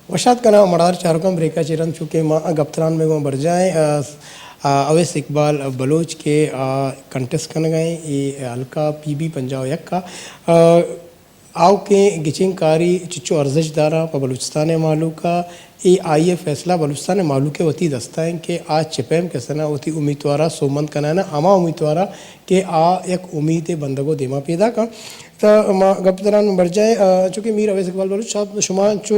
وشات کناں مڑاہر چاروکاں، بریکا چہ رند چونکہ ما گپ تران میں گوں برجاہ ایں، آ، آ، اویس اقبال بلوچ کہ آ کنٹیسٹ کنگ ءَ ایں اے حلقہ پی بی پنجاہ و یک ءَ۔ آ، آؤکیں گچین کاری چچو ارزشت داراں پہ بلوچستان ءِ مہلوک ءَ، اے آئی ءِ فیصلہ بلوچستان ءِ مہلوک ءِ وتی دست ءَ انت کہ آ چہ پیم کس ءَ نہ وتی امیتوار ءَ سوبمند کنائیناں، ہما امیتوار ءَ کہ آ یک امیتے بندگ ءُ دیما پیداک انت۔ تہ ما گپ تران برجاہ ایں، آ، چونکہ میر اویس اقبال بلوچ صاحب، شما چو،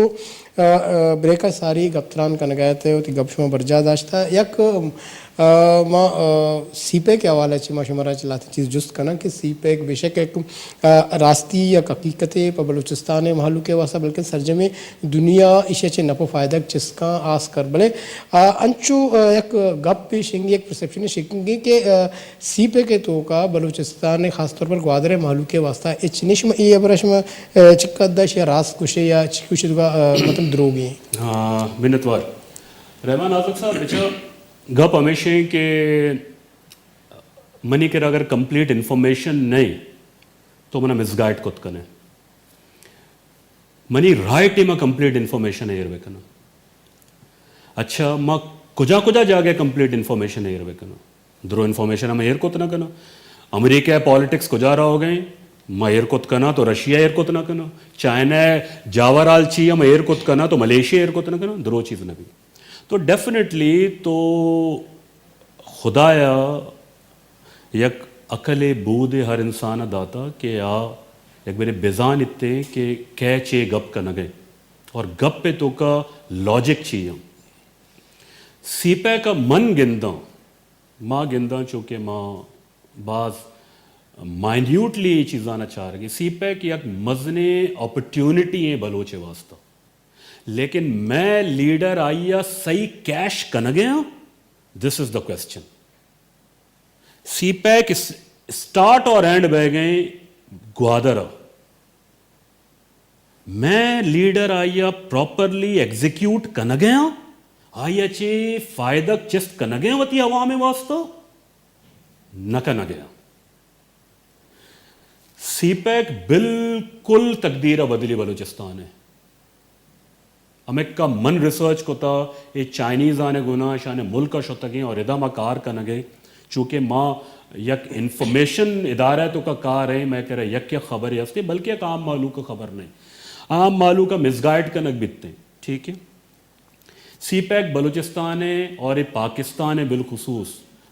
آ، آ، بریک ءَ ساری گپ تران کنگ ءَ ات، وتی گپ شما برجاہ داشتہ۔ یک، آ، ما، آ، سی پیک ءِ حوالہ چہ ما شمارا چہ لہتیں چیز جست کناں کہ سی پیک بے شک یک، آ، راستی یک حقیقتے پہ بلوچستان ءِ مہلوک ءِ واستہ، بلکن سرجمیں دنیا ایشی ءَ چہ نپ ءُ فائدگ چست کاں آس کر۔ بلے، آ، انچو، آ، یک گپ شنگی، یک پرسپشن شنگی کہ، آ، سی پیک ءِ توکا بلوچستان ءِ خاص طور پر گوادر ءِ مہلوک ءِ واستہ ہچ نہ، شما اے ہبر ءَ شما، آ، چہ قد ءَ یا راست گوشے یا چہ گوشے دگہ، آ، مطلب دروگے؟ ہاں، منتوار۔ رحمان آزگ صاحب، بچا گپ ہمیش ایں کہ منی کرا اگر کمپلیٹ انفارمیشن نہ ایں تو منا مسگائیڈ کت کنے۔ منی رائٹ ایں ما کمپلیٹ انفارمیشن ایر بکناں۔ اچھا، ما کجا کجا جاگہ کمپلیٹ انفارمیشن ایر بکناں؟ درو انفارمیشن ہم ایر کت نہ کناں۔ امریکہ ءِ پالیٹکس کجا روگ ءَ ایں؟ ما ایر کت کناں تو رشیا ایر کت نہ کناں۔ چائنا ءِ جاور حال چی ہم ایر کت کناں تو ملیشیا ایر کت نہ کناں۔ درو چیز نہ بی۔ تو ڈیفینیٹلی تو خدایا یک عقلے بودے ہر انسان ءَ داتا کہ آ یک برے بزان اتے کہ کئے چے گپ کنگ ءَ اور گپ ءِ توکا لاجک چی ایں۔ سی پیک ءَ من گنداں، ما گنداں، چونکہ ما باز مائنیوٹلی اے چیزاں چارگ ءَ ایں۔ سی پیک یک مزنیں اپرچونٹی ایں بلوچ ءِ واستہ، لیکن مئے لیڈر آئی ءَ صحیح کیش کنگ ءَ ایں؟ دس از دا کوسچن۔ سی پیک اس-، اسٹارٹ اور اینڈ بہ گئے گوادر ءَ۔ مئے لیڈر آئی ءَ پراپرلی ایگزیکیوٹ کنگ ءَ ایں؟ آئی ءَ چے فائدگ چست کنگ ءَ ایں وتی عوام ءِ واستہ؟ نہ کنگ ءَ ایں۔ سی پیک بالکل تقدیر ءَ بدلی بلوچستان ءِ۔ ہمکہ من ریسرچ کتا، اے چائنیز آنے گونا شان ملک ءَ شتگیں اور ادا ما کار کنگیں، چونکہ ما یک انفارمیشن ادارہ ءِ توکا کار ایں، مئے کرا یک یک خبرے ہستے، بلکہ یک عام مہلوک ءَ خبر نہ ایں۔ عام مہلوک ءَ مسگائیڈ کنگ بیتیں، ٹھیک ہے؟ سی پیک بلوچستان ءِ اور اے پاکستان ءِ بالخصوص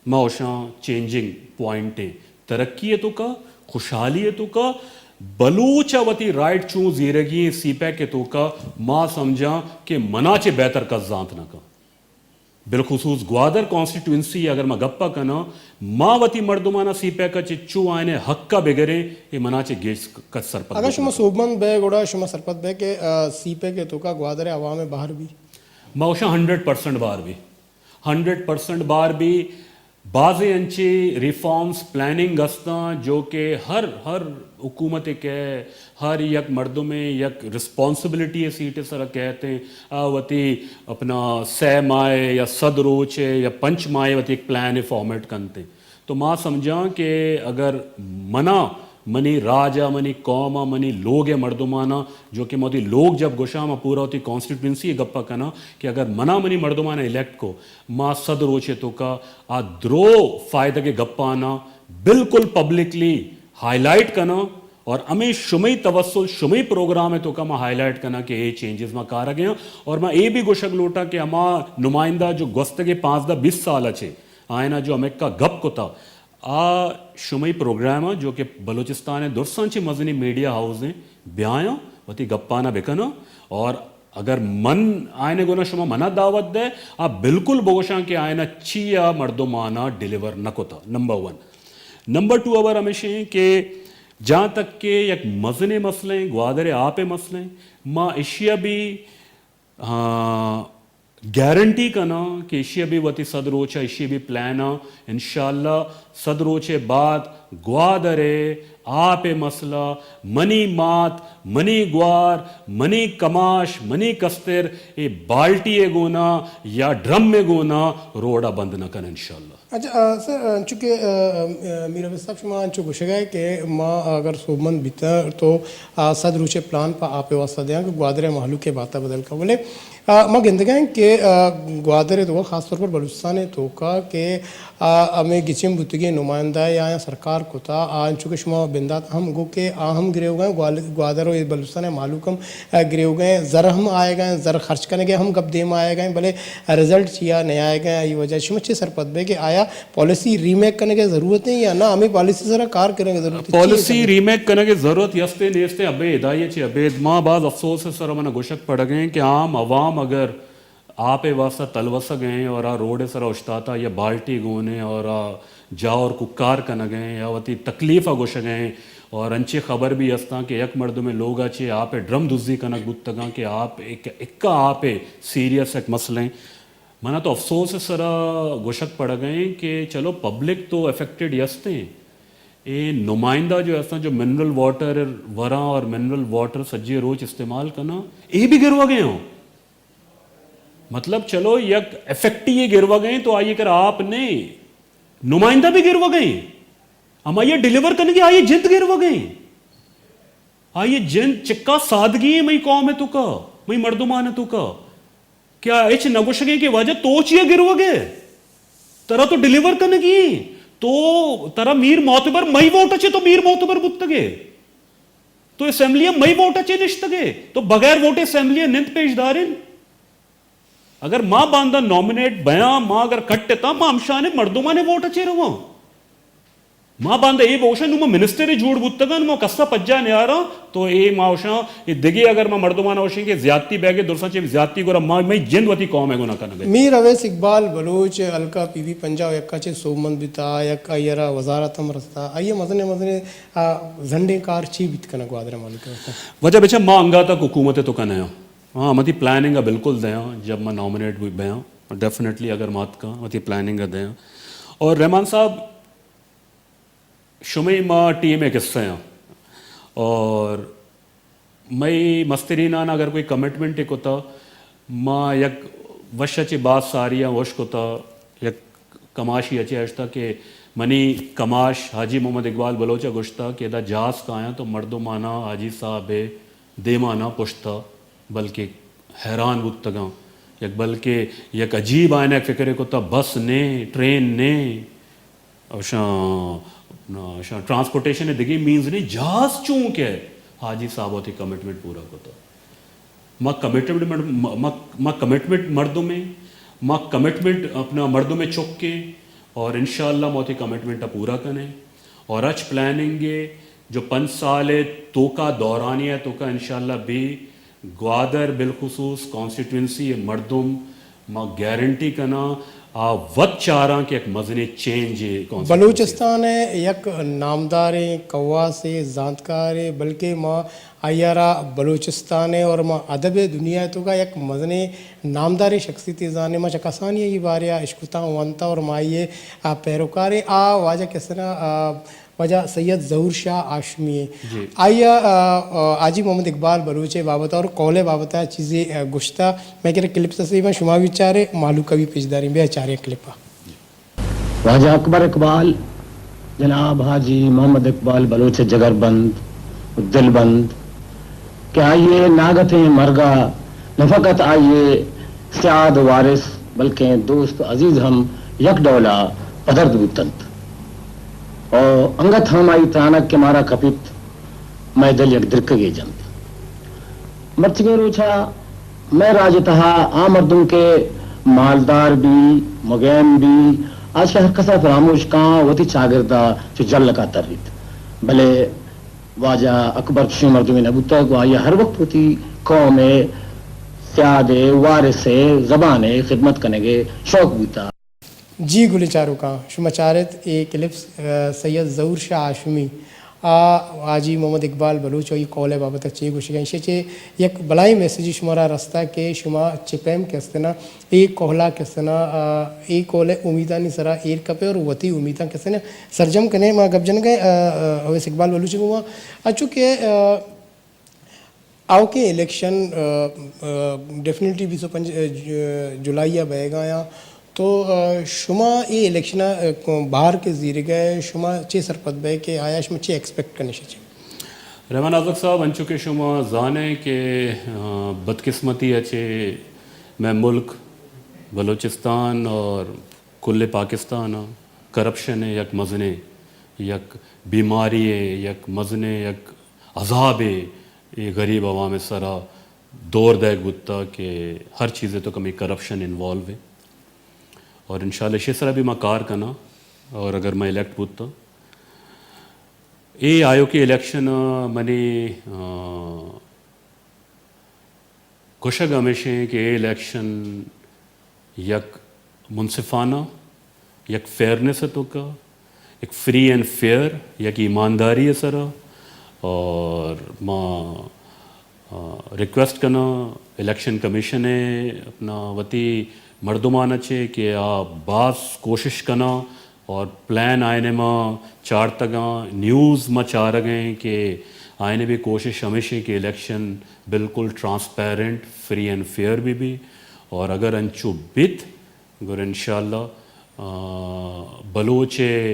ما اوشاں چینجنگ پوائنٹ ایں۔ ترقی ءِ توکا، خوشحالی ءِ توکا، بلوچ ءَ وتی رائٹ چوں زیرگی ایں سی پیک ءِ توکا، ما سمجھاں کہ منا چہ بہتر کس زانت نہ کن۔ بالخصوص گوادر کانسٹیٹوئنسی اگر ما گپ ءَ کناں، ما وتی مردماناں سی پیک ءَ چہ چو آئین ءِ حق ءَ بگریں، اے منا چہ گیش کس سرپد اگر نہ شما کن۔ سوبمند بئے گڑا شما سرپد بئے کہ، آ، سی پیک ءِ توکا گوادر ءِ عوام ءِ بہر بی؟ ما اوشاں ہنڈریڈ پرسنٹ بہر بی۔ ہنڈریڈ پرسنٹ بار بی۔ بازیں انچیں ریفارمز پلاننگ استاں جو کہ ہر، ہر حکومت ءِ کہ ہر یک مردمے یک ریسپانسبلٹی ءِ سیٹ ءِ سرا کہتیں، آ وتی اپنا سہ ماہ ءِ یا صد روچ ءِ یا پنچ ماہ ءِ وتی ایک پلان ءِ فارمیٹ کنتیں۔ تو ما سمجھاں کہ اگر منا، منی راج ءَ، منی قوم ءَ، منی لوگ ءِ مردماناں، جو کہ ما وتی لوگ جب گوشاں، ما پورا وتی کانسٹیٹوئنسی ءِ گپ ءَ کناں کہ اگر منا منی مردماناں الیکٹ کو، ما صد روچ ءِ توکا آ درو فائدگ ءِ گپاناں بالکل پبلکلی ہائی لائٹ کناں اور ہمے شمئی توسل، شمئی پروگرام ءِ توکا ما ہائی لائٹ کناں کہ اے چینجز ما کارگ ءَ آں۔ اور ما اے بھی گوشگ لوٹاں کہ ہما نمائندہ جو گوستگیں پانزدہ بیست سال ءَ چہ آئینا جو ہمکا گپ کتا، آ شمئی پروگرام ءَ جو کہ بلوچستان ءِ درساں چہ مزنیں میڈیا ہاؤس ایں، بیایاں وتی گپانا بکناں اور اگر من آئینے گونا شما منا دعوت دے، آ بالکل بگوشاں کہ آئینا چیا مردمانا ڈیلیور نہ کتا، نمبر ون۔ نمبر ٹو ہبر ہمیش ایں کہ جہاں تک کہ یک مزنیں مسئلہ ایں، گوادر ءِ آپ ءِ مسئلہ ایں، ما اشیا بھی ہاں، گارنٹی کناں کہ ایشی ءَ بھی وتی صد روچ ءَ ایشی ءَ بھی پلان ءَ انشاءاللہ صد روچ ءَ بعد گوادر ءِ آپ ءِ مسئلہ، منی مات، منی گوار، منی کماش، منی کستر اے بالٹی ءِ گونا یا ڈرم ءِ گونا روڈ ءَ بند نہ کن انشاءاللہ۔ اچھا، آ، سر، آ، چونکہ، آ، آ، میر عبید صاحب، شما انچو گوشگ ءَ کہ ما اگر سوبمند بیتاں تو، آ، صد روچے پلان پہ آپ ءِ واسطہ دیاں کہ گوادر ءِ مہلوک ءِ بات ءَ بدل کن، بلے، آ، ما گندگ ءَ ایں کہ، آ، گوادر ءِ توکا، خاص طور پر بلوچستان ءِ توکا کہ، آ، ہمے گچین بوتگیں نمائندہ یا آیاں سرکار کتا، آ، انچو کہ شما بندات ہم گو کہ آ ہم گریوگ ءَ ایں، گوال-، گوادر ءُ بلوچستان ءِ مہلوک ہم، آ، گریوگ ءَ ایں، زر ہم آیگ ءَ ایں، زر خرچ کنگ ءَ ہم گپ دیم آیگ ءَ ایں، بلے رزلٹ چیا نیایگ ءَ، آئی وجہ شما چے سرپد بئے کہ آیا پالیسی ری میک کنگ ءِ ضرورت ایں یا نہ، ہمے پالیسی سرا کار کنگ ءِ ضرورت ایں؟ چی پالیسی ری میک کنگ ءِ ضرورت یستے نیستے، ابید، آئی ءَ چہ ابید۔ ما باز افسوس ءِ سرا من گوشگ پڑگ ءَ ایں کہ عام عوام اگر آپ ءِ واسطہ تلوسگ ءَ ایں اور آ روڈ ءِ سرا اوشتاتا یا بالٹی گون ایں اور آ جاور کوکار کنگ ءَ ایں یا وتی تکلیف ءَ گوشگ ءَ ایں اور انچیں خبر بھی استاں کہ یک مردمے لوگ ءَ چہ آپ ءِ ڈرم دزی کنگ بوتگاں کہ آپ ایک، اکا آپ ءِ سیریس یک مسئلہ ایں۔ منا تو افسوس ءِ سرا گوشگ پڑگ ءَ ایں کہ چلو پبلک تو افیکٹڈ یستیں، اے نمائندہ جو استاں جو منرل واٹر وراں اور منرل واٹر سجے روچ استعمال کناں، اے بھی گروگ ءَ ہوں۔ مطلب چلو یک افیکٹی اے گروگ ءَ ایں تو آئی ءِ کرا آپ نے، نمائندہ بھی گروگ ءَ ایں۔ ہمائی ءَ ڈیلیور کنگی آئی ءِ جند گروگ ءَ ایں۔ آئی ءِ جند چکا سادگی ایں مئی قوم ءِ توکا، مئی مردمان ءِ توکا۔ کیا ہچ نہ گوشگ ءَ ایں کہ واجہ تو چیا گروگ ءَ ئے؟ ترا تو ڈیلیور کنگی ایں۔ تو، ترا میر معتبر، مئی ووٹ ءَ چہ تو میر معتبر بوتگ ئے۔ تو اسمبلی ءَ مئی ووٹ ءَ چہ نشتگ ئے؟ تو بغیر ووٹ اسمبلی ءَ نند پیش دارین؟ اگر ما باندا نامینیٹ بیاں، ما اگر کٹ اتاں، ما ہمشانے مردمانے ووٹ ءَ چہ رواں۔ ما باندا اے بوشاں، نوں ما منسٹر جوڑ بوتگاں، نوں ما کسا پجا نیاراں، تو اے ما وشاں، اے دگے اگر ما مردمان وشیں کہ زیادتی بیگے، درساں چہ زیادتی گورا ما، مئی جند وتی قوم ءِ گنا کنگ ءَ۔ میر اویس اقبال بلوچ حلقہ پی بی پنجاہ و یک ءَ چہ سوبمند بیتا، یک آئی ءَ را وزارت ہم رستا، آئی ءِ مزنیں مزنیں، آ، زنڈیں کار چی بیت کنگ گوادر ءِ مالک ءِ واسطہ؟ وجہ بچہ ما انگا تک حکومت ءِ توکا نیاں۔ ہاں، وتی پلاننگ ءَ بالکل دیاں، جب ما نامینیٹ بیاں، ڈیفینیٹلی اگر ما اتکاں، وتی پلاننگ ءَ دیاں۔ اور رحمان صاحب، شمئے ما ٹیم ءِ حصہ آں۔ اور مئے مسترینان اگر کوئی کمٹمنٹ کتا، ما یک وش ءَ چہ باز ساری آں وش کتا، یک کماشی ءَ چہ اشتا کہ منی کماش حاجی محمد اقبال بلوچ ءَ گوشتا کہ ادا جہاز کایاں تو مردمانا حاجی صاحب ءِ دیمانا پشتا، بلکہ حیران بوتگاں۔ یک بلکہ یک عجیب آئین ءَ فکر کتا، بس نے، ٹرین نے، اوشاں، اوشاں ٹرانسپورٹیشن ءِ دگہ مینز نے، جہاز چون کہ حاجی صاحب وتی کمٹمنٹ پورا کتا۔ ما کمٹمنٹ مر-، ما، ما، ما کمٹمنٹ مردم ایں، ما کمٹمنٹ اپنا مردم ءِ چک ایں، اور انشاءاللہ ما وتی کمٹمنٹ ءَ پورا کنیں، اور اچ پلاننگ ءَ جو پنچ سال ءِ توکا دورانیہ ءِ توکا انشاءاللہ بھی گوادر بالخصوص کانسٹیٹوئنسی ءِ مردم ما گارنٹی کناں، آ وت چاراں کہ یک مزنیں چینج ءِ کانسٹیٹوئنسی ءَ۔ بلوچستان ءِ یک نامداریں کواسے، زانتکارے، بلکہ ما آئی ءَ را بلوچستان ءِ اور ما ادب ءِ دنیا ءِ توکا یک مزنیں نامداریں شخصیتے زانیں۔ ما چہ کسانی ءَ اے بارے ءَ اشکتاں، ونتاں اور ما آئی ءِ، آ، پیروکار ایں۔ آ واجہ کسنا، آ، واجہ سید ظہور شاہ ہاشمی ایں۔ جی۔ آئی ءَ، آ، آ، حاجی محمد اقبال بلوچ ءِ بابت ءَ اور قول ءِ بابت ءَ چیزے، آ، گوشتا۔ مئے کرا کلپس ہستیں، شما بھی چارے، مہلوک ءَ بھی پیش داریں۔ بیا چاریں کلپ ءَ۔ واجہ اکبر اقبال، جناب حاجی محمد اقبال بلوچ ءِ جگربند و دلبند کہ آئی ءِ ناگتیں مرگ ءَ نہ فقط آئی ءِ سیاد و وارث بلکیں دوست و عزیز ہم یک ڈول ءَ پدرد بوت انت و انگت ہم آئی ءِ ترانگ کہ مارا کپیت، مئے دل یک درکگے جنت۔ مرچیگیں روچ ءَ مئے راج ءِ تہا آ مردم کہ مالدار بی، مگین بی، آ چہ ہر کس ءَ فراموش کاں، وتی چاگرد ءَ چو جلک ءَ تریت۔ بلے واجہ اکبر چشیں مردمے نہ بوتگ و آئی ءَ ہر وقت وتی قوم ءِ سیاد ءِ، وارث ءِ، زبان ءِ خدمت کنگ ءِ شوق بوتگ۔ جی گلیں چاروکاں، شما چارت اے کلپس، آ، سید ظہور شاہ ہاشمی ءَ حاجی محمد اقبال بلوچ ءِ قول ءِ بابت ءَ چے گوشگ ءَ، ایشی ءَ چہ یک بلاہیں میسجے شمارا رستہ کہ شما چہ پیم کستنا اے قول ءَ کستنا، آ، اے قول ءِ امیدانی سرا ایر کپے اور وتی امیداں کستنا سرجم کنے۔ ما گپ جنگ ءَ، آ، آ، اویس اقبال بلوچ ءِ گوما، انچو کہ، آ، آؤکیں الیکشن، آ، آ، ڈیفینیٹلی بیست و پنچ، آ، ج-، جولائی ءَ بئیگ ءَ آیاں۔ تو، آ، شما اے الیکشن ءَ، آ، بہر کہ زیرگ ءَ ئے، شما چے سرپد بئے کہ آیا شما چے ایکسپیکٹ کنئے شہ چے؟ رحمان آزگ صاحب، انچو کہ شما زانئے کہ، آ، بدقسمتی ءَ چہ مئے ملک بلوچستان اور کل پاکستان ءَ کرپشن ءِ یک مزنیں، یک بیماری ءِ، یک مزنیں، یک عذابے اے غریب عوام ءِ سرا دور دئیگ بوتا کہ ہر چیزے تو کمی کرپشن انوالو ہے۔ اور انشاءاللہ اشی سرا بھی ما کار کناں، اور اگر ما الیکٹ بوتا، اے آیوکیں الیکشن ءَ منی، آ، گوشگ ہمیش ایں کہ اے الیکشن یک منصفانہ، یک فیئرنس ءِ توکا، یک فری اینڈ فیئر، یک ایمانداری ءِ سرا، اور ما، آ، ریکویسٹ کناں الیکشن کمیشن ءَ اپنا وتی مردماں ءَ چہ کہ آ باز کوشش کناں اور پلان آئین ءَ ما چارتگاں، نیوز ما چارگ ءَ ایں کہ آئین ءَ بھی کوشش ہمیش ایں کہ الیکشن بالکل ٹرانسپیرنٹ، فری اینڈ فیئر بھی بی، اور اگر انچو بیت، گڑا انشاءاللہ، آ، بلوچ ءِ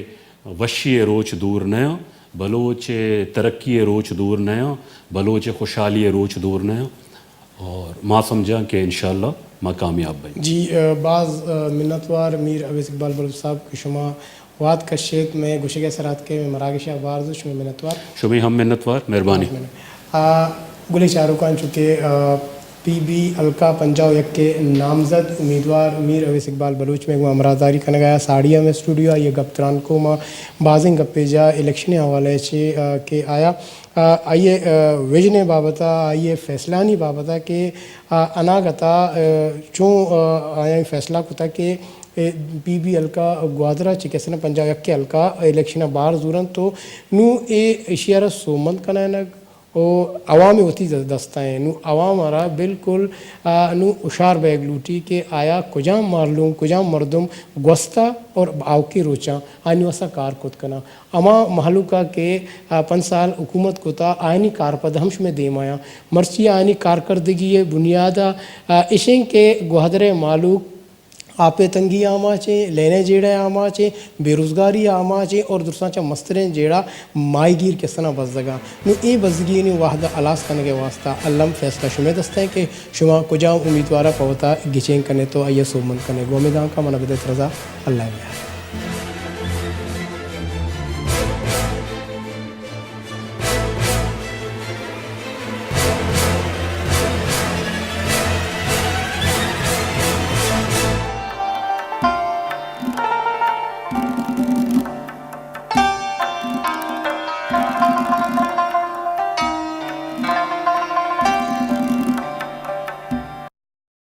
وشی ءِ روچ دور نہ آں، بلوچ ءِ ترقی ءِ روچ دور نہ آں، بلوچ ءِ خوشحالی ءِ روچ دور نہ آں۔ اور ما سمجھاں کہ انشاءاللہ ما کامیاب بئیں۔ جی، آ، باز، آ، منتوار میر اویس اقبال بلوچ صاحب کہ شما وھد کشیت مئے گوشگ ءِ سرا اتکے، مئے مراگش ءَ بار زور، شمئے منتوار۔ شمئے ہم منتوار، مہربانی۔ آ، گلیں چاروکاں، چونکہ، آ، پی بی حلقہ پنجاہ و یک ءِ نامزد امیدوار میر اویس اقبال بلوچ مئے گوں ہمراہداری کنگ ءَ آ، ساڑی ءَ مئے اسٹوڈیو ءَ آئی ءِ گپ تران کو، ما بازیں گپے جا الیکشن ءِ حوالہ ءَ چہ، آ، کہ آیا، آ، آئی ءِ، آ، وژن ءِ بابت ءَ، آئی ءِ فیصلہانی بابت ءَ کہ، آ، اناگت ءَ، آ، چوں، آ، آیاں فیصلہ کتگ کہ اے پی بی حلقہ گوادر ءَ چہ کسنا پنجاہ و یک ءِ حلقہ الیکشن ءَ بار زورنت، تو نوں اے ایشی ءَ را سوبمند کنائینگ و عوام ءِ وتی دست ءَ ایں۔ نوں عوام ءَ را بالکل، آ، نوں ہشار بئیگ لوٹی کہ آیا کجام مہلوک، کجام مردم گوستہ اور آؤکیں روچاں آیانی واسطہ کار کت کناں۔ ہما مہلوک ءَ کہ، آ، پنچ سال حکومت کتہ، آیانی کارپد ہم شمئے دیما آں۔ مرچی آیانی کارکردگی ءِ بنیاد ءَ، آ، اش ایں کہ گوادر ءِ مہلوک آپ ءِ تنگی ءِ آماچ ایں، لین ءِ جیڑہ ءِ آماچ ایں، بے روزگاری ءِ آماچ ایں اور درستاں چہ مستریں جیڑہ ماہیگیر کسنا بزگ ءَ۔ نوں اے بزگی ءِ نوں وھد ءَ ہلاس کنگ ءِ واسطہ الم فیصلہ شمئے دست ءَ ایں کہ شما کجام امیدوار ءَ پہ وتا گچین کن ئے تو آئی ءَ سوبمند کن ئے۔ گوں ہمے دانکاں من ءَ بدئیت رضا، اللہ ءِ میار۔